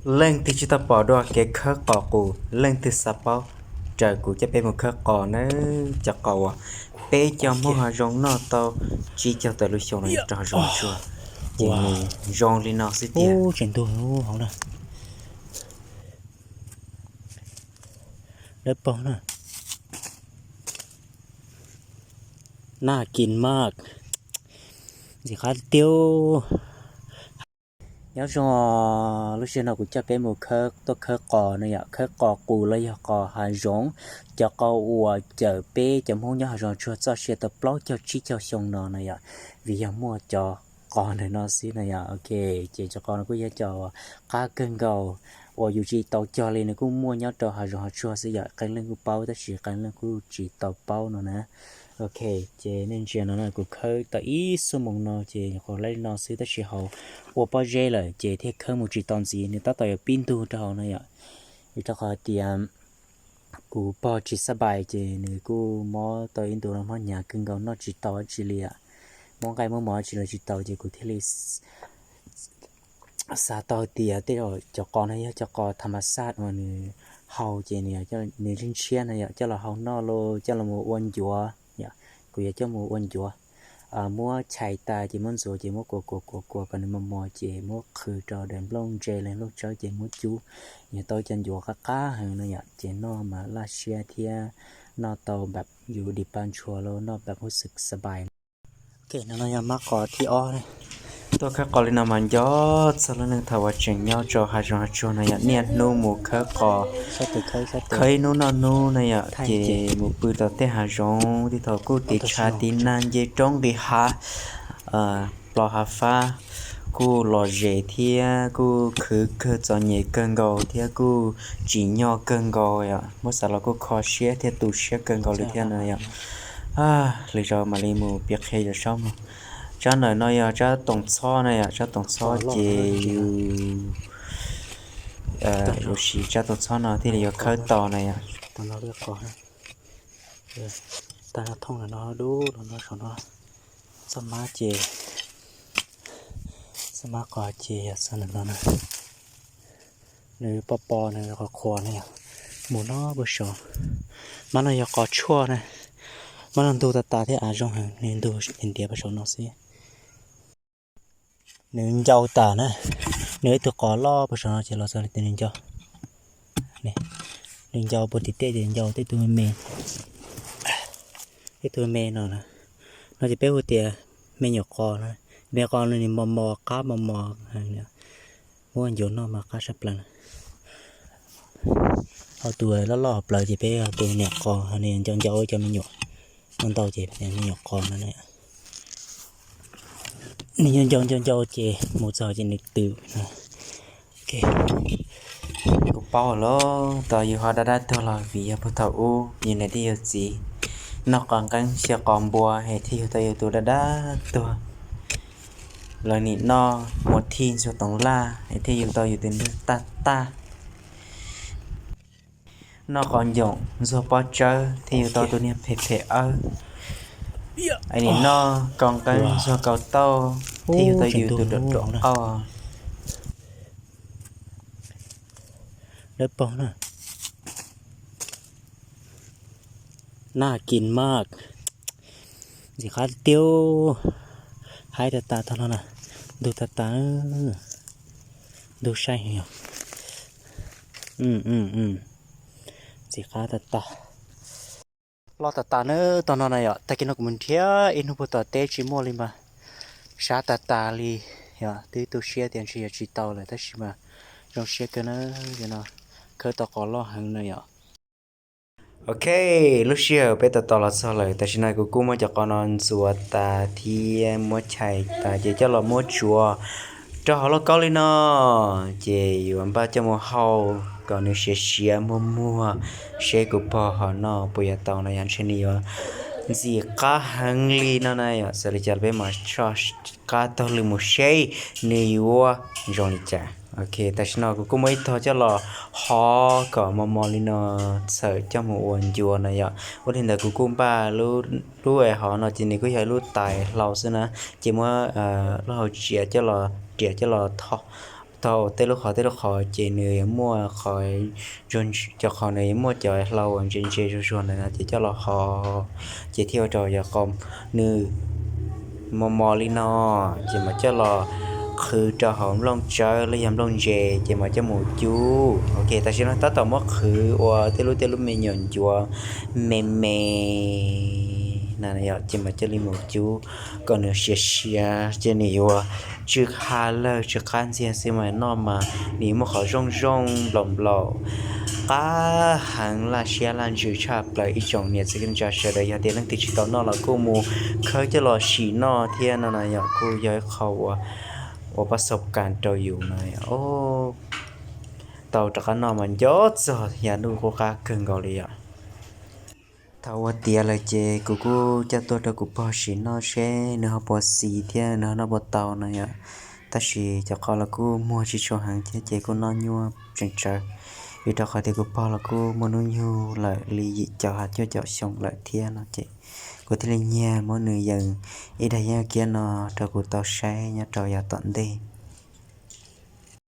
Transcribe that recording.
Leej twg tsis tau pom dua kev khawb qos qus, leej twg xav paub, raws kuv coj peb mus khawb qos nawb. Cov qos uas peb cov Hmoob hav zoov noj tau tsib caug tawm lub xyoo no rau hav zoov tsuag, ces nws zoo li no xwb tiag. Tseem ntuag hauv na. Dawb paug na. Nas kis mas ntxim qab tiag. Nyob zoo, lub sij hawm no kuv coj peb mus khawb, tuaj khawb qos no yom, khawb qos qus los yog qos hav zoov, cov qos uas cawm peb cov Hmoob nyob hav zoov tsuag txoj sia tau plaub caug tsib caug xyoo no no yom, vim yog muaj cov qos ntawm no xwb no yom. Ok, ces cov qos no kuj yog cov qab kawg nkaus uas yus tsis tau cog li, nws kuj muaj nyob rau hav zoov hav tsuag xwb yom, qee leej kuj paub tab sis qee leej kuj tsis tau paub no na. Ok, ces nej ntsia no na, kuv khawb tau ib xuab moos no ces nyuam qhuav laib li no xwb tab sis hauv ua pob zeb lawm ces thiaj khawb mus tsis tau ntxiv, nws tab tom yuav pib ntug rau hauv no yom. Vim rau qhov tias kuv pog tsis xab pais ces nws kuj mob tau ib ntu no, mob hnyav kawg nkaus noj tsis tau dab tsi li, muab nqaij muab mov dab tsi los tsis tau ces kuv thiaj li xav tau tias tej zaum cov qos no yog cov qos tham mas xaj uas nws hau ces nws ntshiab ntshiab no yom, coj los hau noj los coj los mus ua ncuav yom, kuv yuav coj mus ua ncuav. Muab chais tas ces muab ntxuav ces muab kuam kuam kuam kuam kom nws mos mos ces muab qhwv rau daim nplooj ntse los nplooj tsawb ces muab cub, yuav tau cov ncuav qab qab heev no yom, ces noj mas laj siab thiab noj tau npam yus dim pa ntshua los noj npam huj xwm xab pais. Ok, no no yog mab qos thib ob. Tuaj khawb qos li no mas nco txog lub neej thaum uas tseem nyob rau hav zoov hav tsuag no yom, niaj hnub mus khawb qos, khawb ib hnub noj hnub no yom, ces mus pw tom tej hav zoov tej thaum kuj tiv tshav tiv nag nce roob nqis hav, plos hav fab, kuj lom zem thiab kuj khwv kawg, txom nyem kawg nkaus thiab kuj tsim nyog kag nkaus yom, muab xav los kuj kho siab thiab tu siab kawg nkaus li thiab no yom. Lwm zaus mam li mus piav qhia yus saib mog. Tsab ntawm no yog tsab toom txhob na yom, tsab toom txhob ces yus siv tsab toom txhob no thiaj li yuav khawb tau na yom. Tag no thooj no dub los no saum no, txoj mab ces, txoj mab qos ces yog txoj no no na. Nws pob pob nws qhuav qhuav na yom, mus no puag saud. Mab no yog qos tshuaj na, mab no ntug tas tas thiab av zoo heev, nws ntug ntiav ntiav puag saud no xwb. Nws ncau tas na, nws ib tug qos loj puag saud no ces los txog nws ncau. Nws ncau puag tim tej ces ncau tej tug me me, tej tug me me no na. No ces peb hu tias me nyuam qos na, me qos no nws mos mos qab mos mos, muab ncuav noj mas qab tshaj plaws na. Ho tus loj loj hauv plawv ces peb hu tus me nyuam qos, nws ncau ncau cov me nyuam, ntau ntau ces me nyuam qos no na. Nws ncau ncau ncau ncau ces mus txog ces nws twm. Kuv paub lawm, tos yus ho dab dab tuag los vim yog puag thaum ub yus niam thiab yus txiv noj qos nqeeb xyaw qos npua es thiaj yug tau yus tus dab dab tuag. Lawv nim noj muas thij ntxuag toov laj es thiaj yug tau yus tus niag tag tag. Noj qos ncoom ntxuag pob tsawb thiaj yug tau tus niag phem phem awb. Es nim noj kaus nqeeb ntxuag kaus tauj thiaj yug tau yus tus dam dam qauj. Dawb paug na. Nas kis mas ntxim qab tiag. Haib tas tas tog no na, ntug tas tas, ntug saib heev yom. Ntxim qab tas tas. Loj tas tas na tog no na yom, tag kis no kuv mus nrhiav ib hnub puag tom teb tsis muaj li mas sab tas tas li yom, twb tu siab tias ntshe yuav tsis tau lawm tab sis mas zoo siab kawg na, no khawb tau qos loj heev na yom. Ok, lub sij hawm peb tos tos los txog lawm, tam sim no kuv kuj muab cov qos no ntxuav tas thiab muab chais tas ces coj los muab tsuav rau hauv lauj kaub li no, ces yuav npaj coj mus hau kom nws siav siav muag muag, seb kuv pog ho noj puas yuav tau no yom, ntshe nws yuav ntxim qab heev li no na yom. Xws li cas peb mam soj qab taug lw mus seb nws yuav zoo li cas. Ok, tam sim no kuv kuj muab ib tog coj los hov kom mos mos li no, txhawm coj mus ua ncuav no yom. Ua li ntawd kuv kuj npaj lub es hov no ces nws kuj yog ib lub tais hlau xwb na, ces muab lub hau tsiav coj los riam coj los tho tau tej lub qhov tej lub qhov ces nws yuav muaj qhov, cov qhov nws yuav muaj cov hlau uas ntse ntse zuag zuag ntawd no ces coj los hos, ces thiaj ua rau yog qhov nws mos mos li no, ces mam coj los qhwv rau hauv nplooj tsawb los yog nplooj ntse, ces mam coj mus cub. Ok, tam sim no tab tom muab qhwv ua tej lub tej lub me nyuam ncuav me me na yom, ces mam coj li mus cub kom nws siav siav, ces nws yuav tsw ha lawg tsw qab ntxiag xwb mas noj mas nws yuav muaj qhov zoo zoo nplaum nplaum, qab heev, laj siab laj ntsws tshaj plaws. Ib tsoom niam txiv kwv tij sawv daws yog tias leej twg tsis tau noj los kuj mus khawb coj los sim noj thiab no na yom, kuj yog ib qho uas ua pab xaub kas rau yus no. Tau rov qab noj mas nco txog yav ntuj qub qab kawg nkaus li yom. Thaum ua tiav lawm ces kuv kuj coj tuaj rau kuv pog sim noj seb nws ho puas xis thiab nws ho noj puas tau no yom. Tab sis cov qhov los kuj muag tsis tshua heev thiab ces kuj noj nyuaj tseem tsawv, vim rau qhov tias kuv pog los kuj muaj hnub nyoog lawm li yim caum ha cuaj caum xyoo lawm thiab no ces kuv thiaj li nyiag muab nws yees ib daim yeeb kiab no rau kuv tau saib nyob rau yav tom ntej.